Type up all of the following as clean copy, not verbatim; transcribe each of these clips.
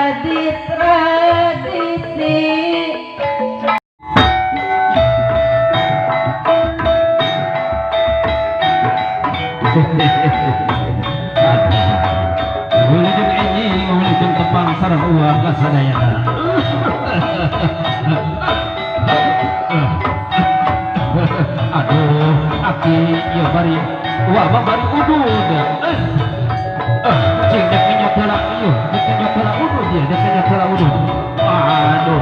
Jadi tradisi. Wilujeng enjing, wilujeng tepang sareng uang kasadayana. Aduh, aki ieu bari uang mah bari udud. Cing dek nyok heula ieu, dek nyok heula udud ieu, dek nyok heula udud. Aduh.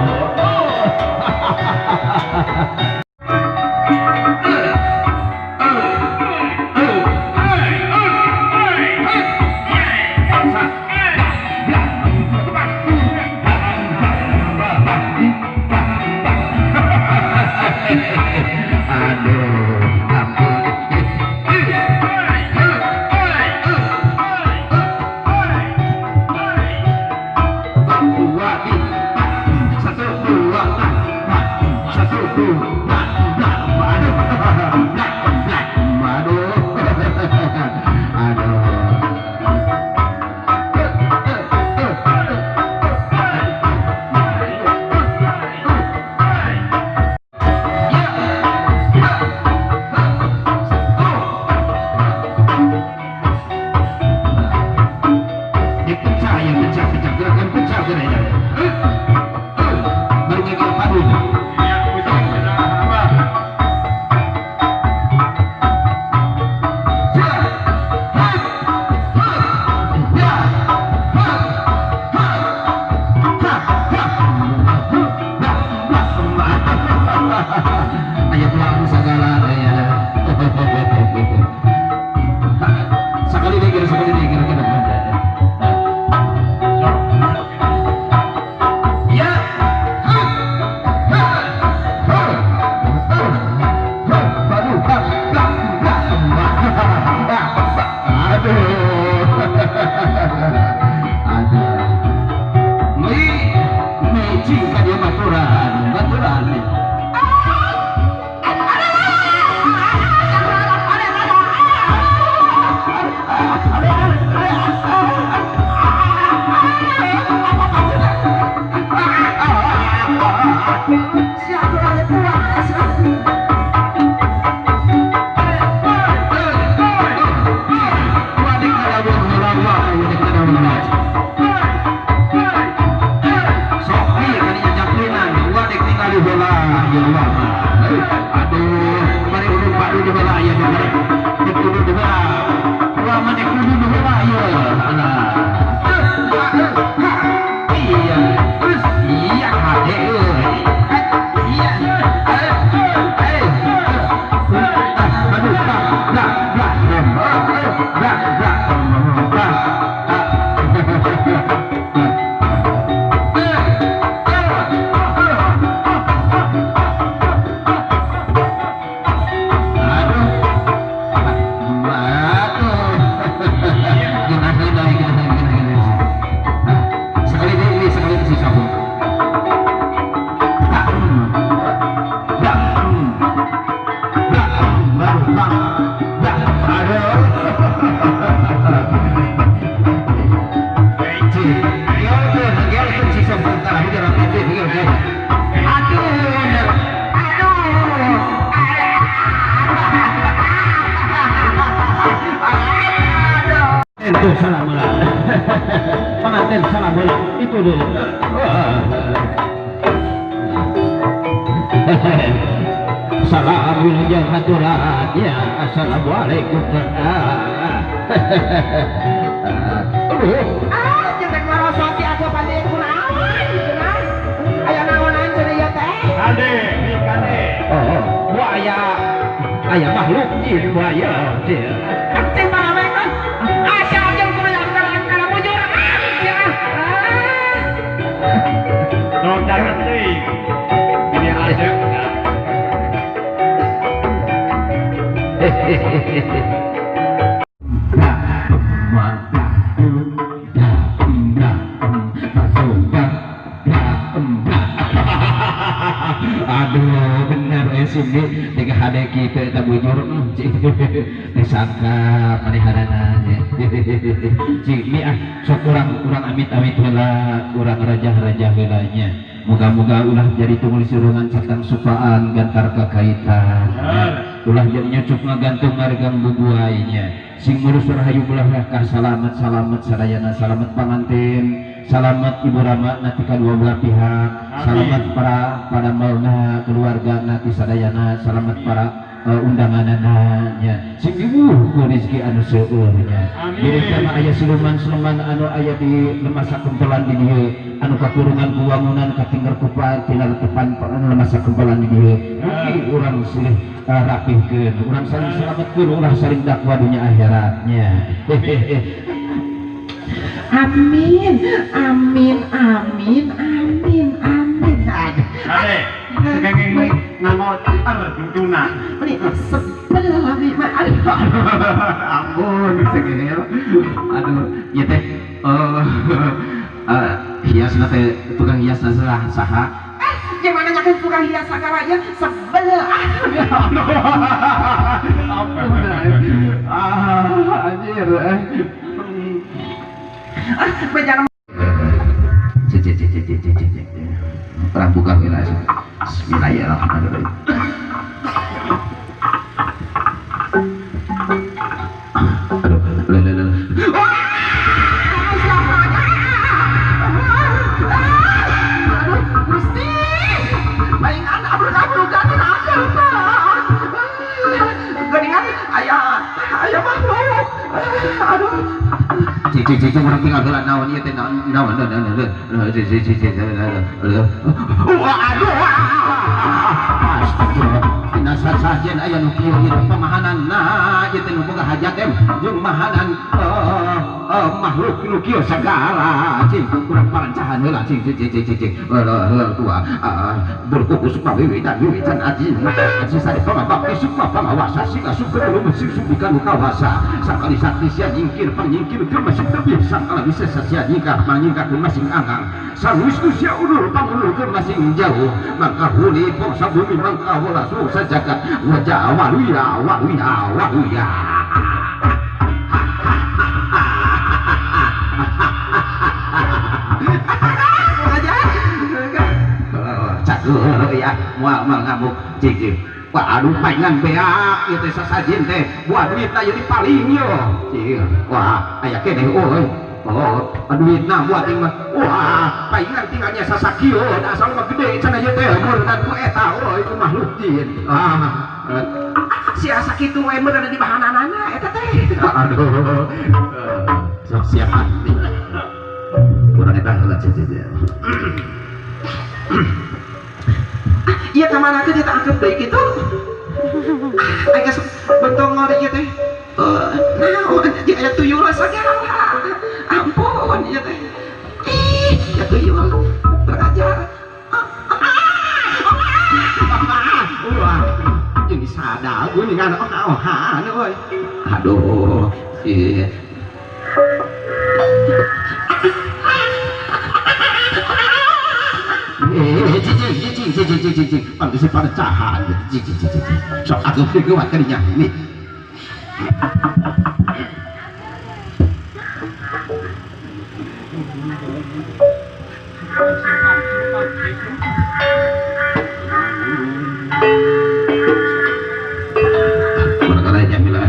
Itu salah bola. Pengantin salah bola. Itu dulu. Salam wilujeng haturan ya. Assalamualaikum. Ah, jeung rek marosoti atuh pandi kunaon cenah. Aya naonan cenah ieu teh? Kade, ieu kade. Oh, buaya. Aya makhluk jin buaya. Cing parawe kan. Asa jeung kudu kana mujur. Ah. Jangan teuing. Ini adem. Aduh bener sini tiga hade kita eta bujur disangka manehanana cing mi ah sok urang amit-amit heula urang rajah-rajah heula nya moga-moga ulah jadi tungul surungan catang supaan gantar kakaitan ulah jadi nyucuk ngagantung ngaregang bubuainya sing murus rahayu belah rakah salamet salamet sadayana salamet pangantin salamet ibu rama nanti kedua belah pihak salamet para pada mauna keluarga nanti sadayana salamet para undanganana nya sing diwuh ku rezeki anu seueur nya diri sama aya siluman-siluman anu aya di lemah sakempelan di dieu anu kakurungan ku wangunan katinggal ku tina letepan anu lemah sakempelan di dieu mugi urang silih rapihkeun urang saling selametkeun ulah saling dakwa dunya akhiratnya. Amin amin amin amin amin. Ade kengeng ngangot ar dungtuna meni sebel abi mah aduh ampun segel aduh ieu teh hiasna teh tukang hiasna saha gimana nyakin tukang hias sagala ya sebel ampun ah anjir ah bejangan perang buka heula. Bismillahirrahmanirrahim. Aduh, lele. Aduh, Gusti. Palingan abruk-abrukan akal Pak. Geningan aya aya makhluk. Aduh. Cik urang tinggal heula naon ieu teh naon naon naon cik cik wah aduh astagfirullah tina sasajen aya nu kieu ieu pamahananna ieu teh nu boga hajat em jeung mahanan makhluk nu kieu sagala cing urang parancahan heula cing cik cik cik heula tua berkuku sukma wiwitan wiwitan aji aji sare pangabakti sukma pangawasa sika sukma lumusing subika nu kawasa sakali sakti sia nyingkir panyingkir keur masing tebih sakala bisa sia nyingkar panyingkar masing anggang sang wisnu sia ulur pangulur keur masing jauh mangka huli bangsa bumi mangka hola suksa jagat wajah waluya waluya waluya. Ya moal moal ngamuk cik cik wah aduh paingan beak ieu teh sasajin teh buah duitna ieu dipaling yo cik wah aya keneh euy oh duitna buat ieu mah wah paingan tinggalnya sasakieu asal mah gede cenah ieu teh meureunna ku eta euy ku makhluk jin ah si asa kitu we meureunna di bahananana eta teh aduh sok siap hati urang eta heula cik cik. Iya kamana teh dia angkep deui kitu. Aya bentong ngori ieu teh. Naon jeung aya tuyul sagala. Ampun ieu teh. Ih, ya tuyul berajar. Wah, jeung disada geuningan oh-ohan euy. Aduh, ieu. Cicing, pantes parecahan, cicing, sok aku kuat kadinya nih. Barangkali bila.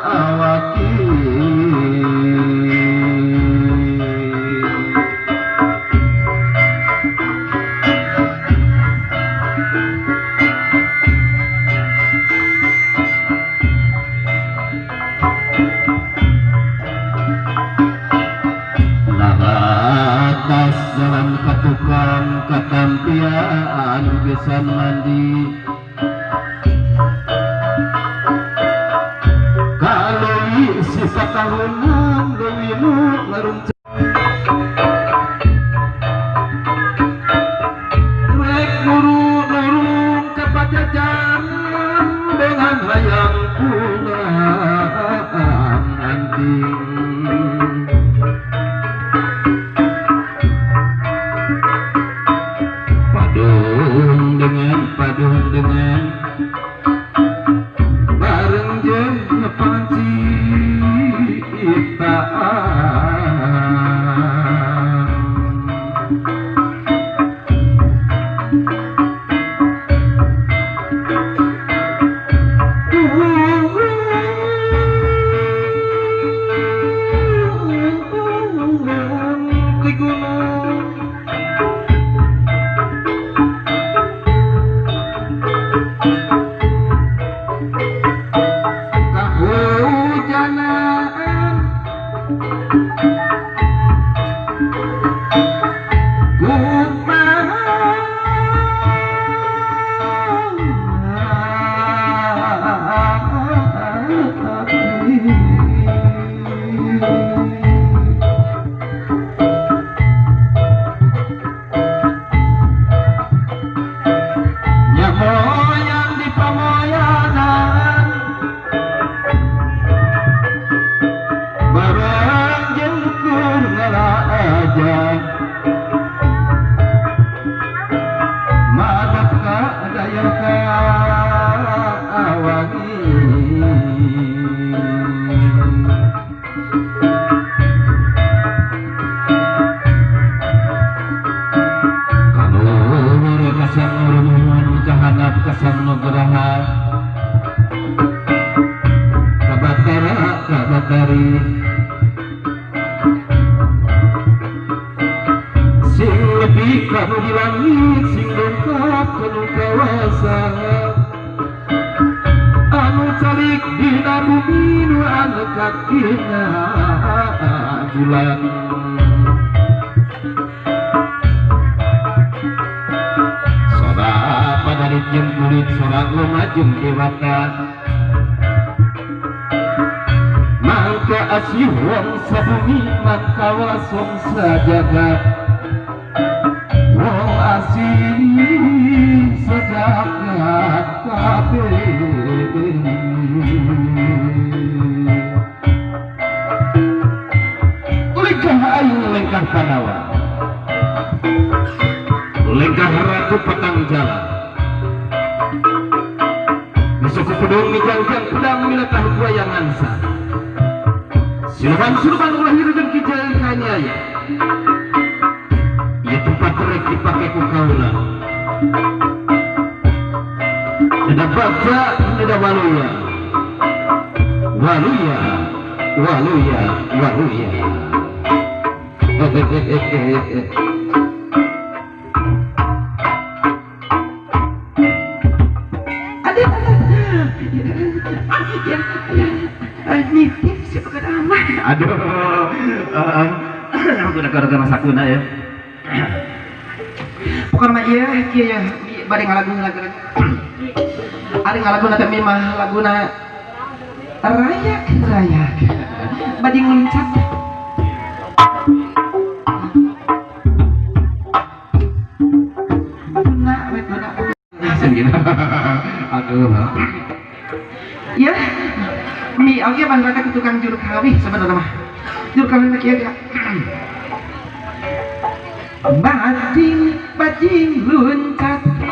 Awaki Naratas jalan katukang katampian gesan mandi kalui sisa tahunan dewi nu ngarunca rek nurung ke pajajaran dengan hayang pulang anting. Padung dengan bareng jeung panciptaan.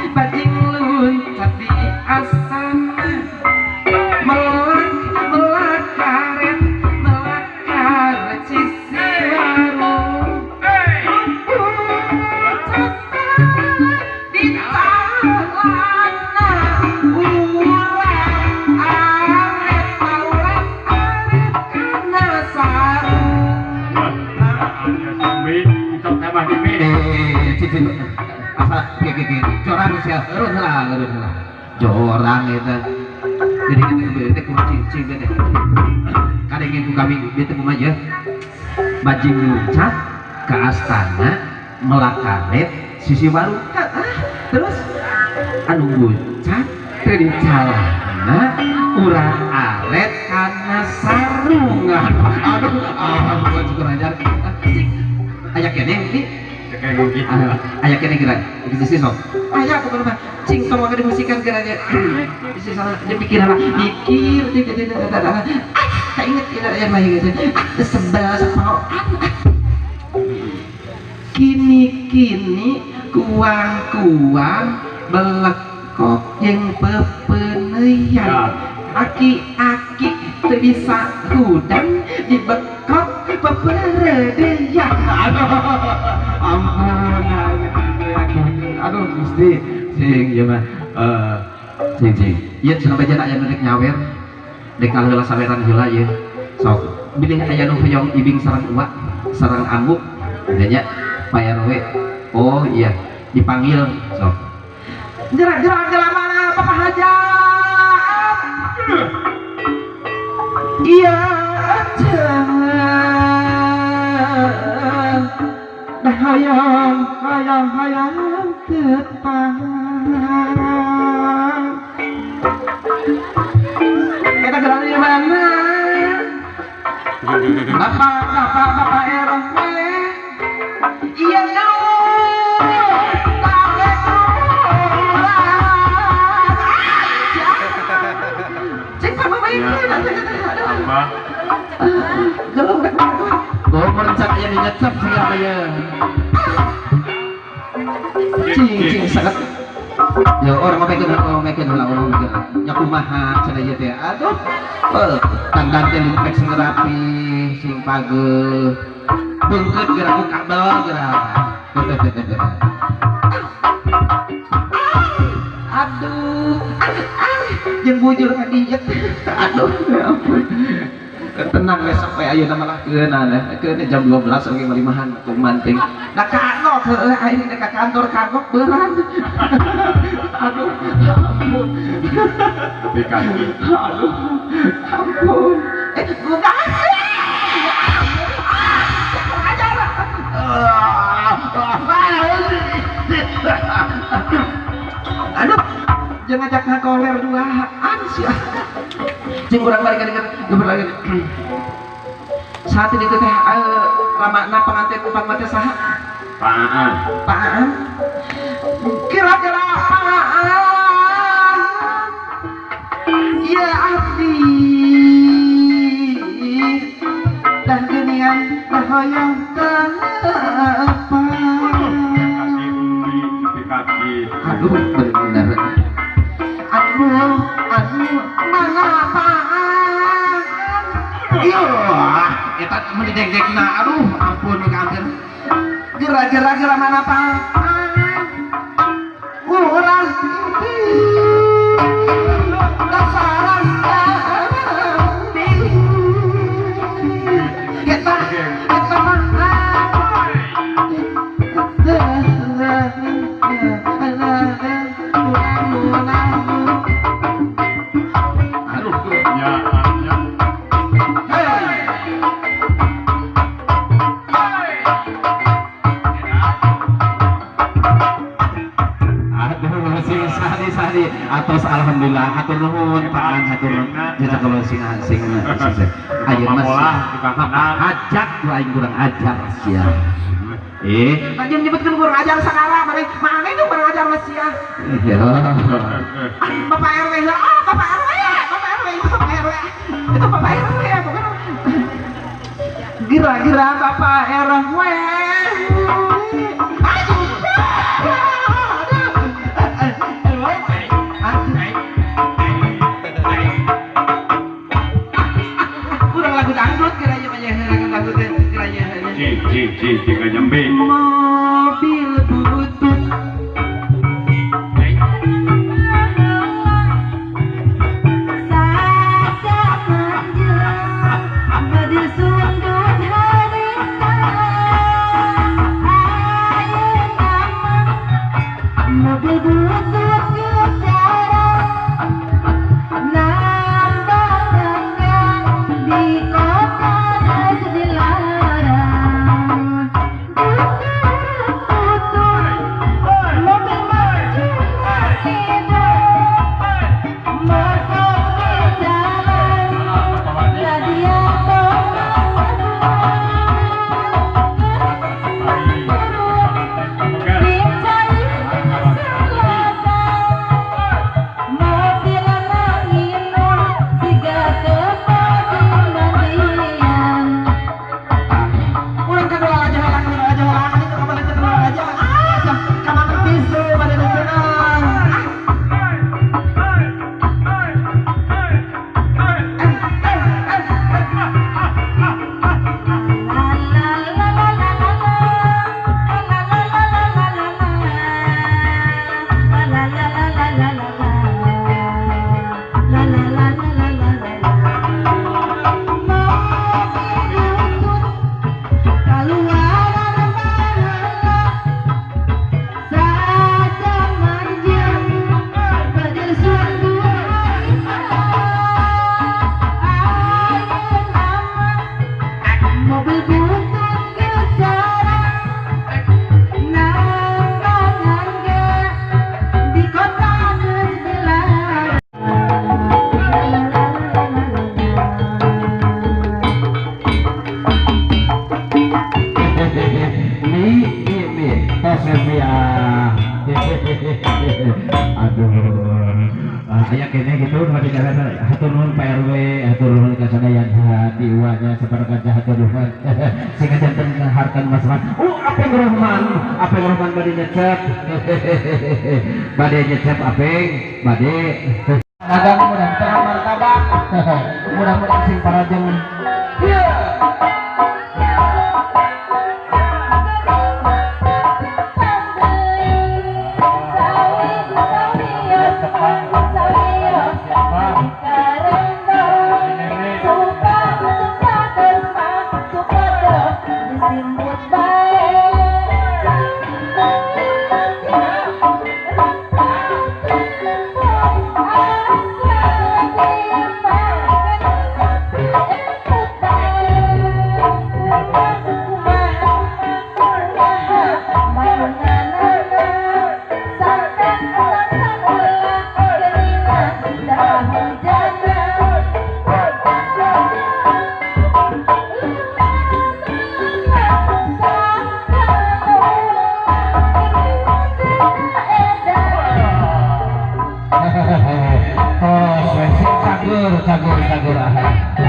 Bajing luncat di astana melak melak karet sisi warung di tanah urang. sia eureun heula eureun heula. Jorang eta. Jadi kitu teh kumaha cing teh. Kadenge ku kami ieu teh kumaha ye? Bajing luncat ke astana melak karet sisi baru terus anu buncat teu dicalana urang alet kana sarungan. Aduh, ampun syukur ajar. Cing aya keneh di aya keneh geura di sisi sok. Aya pokona mah cing tong wae dimusikan geura nya. Di sisi sana dipikir lah, mikir ah kainget ieu aya mah ieu teh. Sebel sapaoan. Kini-kini kuang-kuang belekok jeung pepeneuyan. Aki-aki teu bisa hudang dibekok peperedeyan. Aduh, ampun aduh Gusti sing ieu mah sing sing ieu cenah bejana aya nu rek nyawer dek heula saweran heula ieu. Sok bilih aya nu hoyong ibing sareng uwa sareng ambu nya Pak RW. Oh iya dipanggil sok. Gerak-gerak gerak mana Bapak Hajat? Iya jangan. Dah hayang hayang hayang tetang. Kita gerak di mana? Bapak bapak bapak RW. Iya cing sangat ya orang ngomekeun heula orang ngomekeun nya kumaha cenah ieu teh aduh tangdan teh limpek sing rapi sing pageuh beungkeut geura ku kabel geura aduh jeung bujur ka dieu aduh ya ampun tenang we sampai ayeuna malah keuna keuna jam 12 oge malimahan kuman ting da kagok heueuh aing ka kantor kagok beurang aduh ampun aduh ampun buka aduh jangan ngajak ngakoler duaan sia jeung urang balik ka lagi saat ini teh ramana pengantin upang mah teh saha? Paan. Paan. Kira-kira paan. Ya abdi dan geuningan teh hoyong tepang. Aduh bener. Aduh aduh mangapaan. Iya, eta mun didek-dekna aduh ampun ka hampir. Gera-gera mana apaan? Urang dasaran abdi. Eta eta mah aduh ya ya. Atos alhamdulillah hatur nuhun Pak hatur nuhun jazakallahu sing sing ayeuna mah hajat ku aing kurang ajar sia. Lanjut nyebutkeun kurang ajar sagala maneh maneh nu kurang ajar mah sia. Iya. Bapak RW ah Bapak RW Bapak RW itu Bapak RW itu Bapak RW bukan gira-gira Bapak RW. Mobil butut saja manjung mobil sundut harita ayeuna mah mobil butut. Aya keneh gitu nu bade jalan. Hatur nuhun Pak RW, hatur nuhun ka sadayana diuanya sabarakaja hatur nuhun. Sing janten hartan masalah. Oh, Apeng Rohman, Apeng Rohman bade nyecep. Bade nyecep Apeng, bade. Dagang mudah-mudahan martabak. Mudah-mudahan sing parajeng. Iya. Cagur, cagur, cagur.